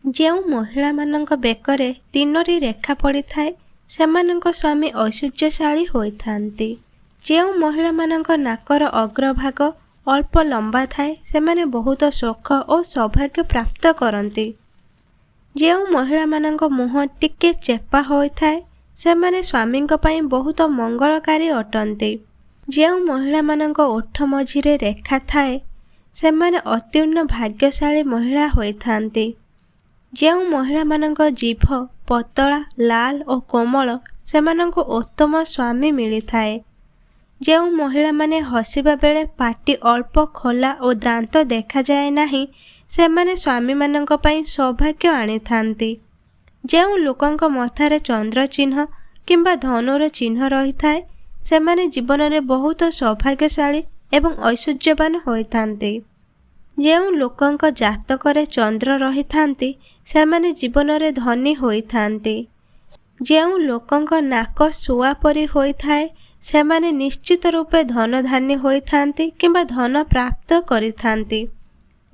ଯେଉଁ ମହିଳାମାନଙ୍କ ବେକରେ ତିନୋଟି ରେଖା ପଡ଼ିଥାଏ, ସେମାନଙ୍କ ସ୍ୱାମୀ ଐଶ୍ୱର୍ଯ୍ୟଶାଳୀ ହୋଇଥାନ୍ତି। ଯେଉଁ ମହିଳାମାନଙ୍କ ନାକର ଅଗ୍ରଭାଗ ଅଳ୍ପ ଲମ୍ବା ଥାଏ, ସେମାନେ ବହୁତ ସୁଖ ଓ ସୌଭାଗ୍ୟ ପ୍ରାପ୍ତ କରନ୍ତି। ଯେଉଁ ମହିଳାମାନଙ୍କ ମୁହଁ ଟିକେ ଚେପା ହୋଇଥାଏ, ସେମାନେ ସ୍ୱାମୀଙ୍କ ପାଇଁ ବହୁତ ମଙ୍ଗଳକାରୀ ଅଟନ୍ତି। ଯେଉଁ ମହିଳାମାନଙ୍କ ଓଠ ମଝିରେ ରେଖା ଥାଏ, ସେମାନେ ଅତ୍ୟୁନ୍ନ ଭାଗ୍ୟଶାଳୀ ମହିଳା ହୋଇଥାନ୍ତି। ଯେଉଁ ମହିଳାମାନଙ୍କ ଜିଭ ପତଳା, ଲାଲ ଓ କୋମଳ, ସେମାନଙ୍କୁ ଉତ୍ତମ ସ୍ୱାମୀ ମିଳିଥାଏ। ଯେଉଁ ମହିଳାମାନେ ହସିବା ବେଳେ ପାଟି ଅଳ୍ପ ଖୋଲା ଓ ଦାନ୍ତ ଦେଖାଯାଏ ନାହିଁ, ସେମାନେ ସ୍ୱାମୀମାନଙ୍କ ପାଇଁ ସୌଭାଗ୍ୟ ଆଣିଥାନ୍ତି। ଯେଉଁ ଲୋକଙ୍କ ମଥାରେ ଚନ୍ଦ୍ର ଚିହ୍ନ କିମ୍ବା ଧନୁର ଚିହ୍ନ ରହିଥାଏ, ସେମାନେ ଜୀବନରେ ବହୁତ ସୌଭାଗ୍ୟଶାଳୀ ଏବଂ ଐଶ୍ୱର୍ଯ୍ୟବାନ ହୋଇଥାନ୍ତି। ଯେଉଁ ଲୋକଙ୍କ ଜାତକରେ ଚନ୍ଦ୍ର ରହିଥାନ୍ତି, ସେମାନେ ଜୀବନରେ ଧନୀ ହୋଇଥାନ୍ତି। ଯେଉଁ ଲୋକଙ୍କ ନାକ ଶୁଆ ପରି ହୋଇଥାଏ, ସେମାନେ ନିଶ୍ଚିତ ରୂପେ ଧନଧାନୀ ହୋଇଥାନ୍ତି କିମ୍ବା ଧନ ପ୍ରାପ୍ତ କରିଥାନ୍ତି।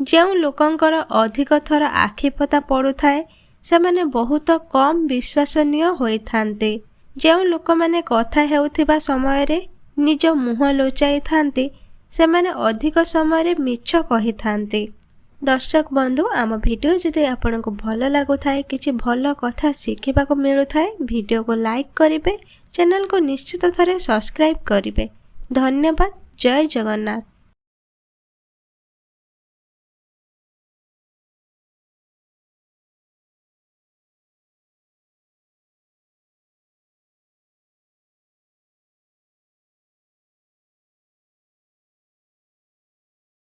ଯେଉଁ ଲୋକଙ୍କର ଅଧିକ ଥର ଆଖିପତା ପଡ଼ୁଥାଏ, ସେମାନେ ବହୁତ କମ୍ ବିଶ୍ୱାସନୀୟ ହୋଇଥାନ୍ତି। ଯେଉଁ ଲୋକମାନେ କଥା ହେଉଥିବା ସମୟରେ ନିଜ ମୁହଁ ଲୁଚାଇଥାନ୍ତି, ସେମାନେ ଅଧିକ ସମୟରେ ମିଛ କହିଥାନ୍ତି। ଦର୍ଶକ ବନ୍ଧୁ, ଆମ ଭିଡ଼ିଓ ଯଦି ଆପଣଙ୍କୁ ଭଲ ଲାଗୁଥାଏ, କିଛି ଭଲ କଥା ଶିଖିବାକୁ ମିଳୁଥାଏ, ଭିଡ଼ିଓକୁ ଲାଇକ୍ କରିବେ, ଚ୍ୟାନେଲକୁ ନିଶ୍ଚିତ ଥରେ ସବସ୍କ୍ରାଇବ୍ କରିବେ। ଧନ୍ୟବାଦ। ଜୟ ଜଗନ୍ନାଥ।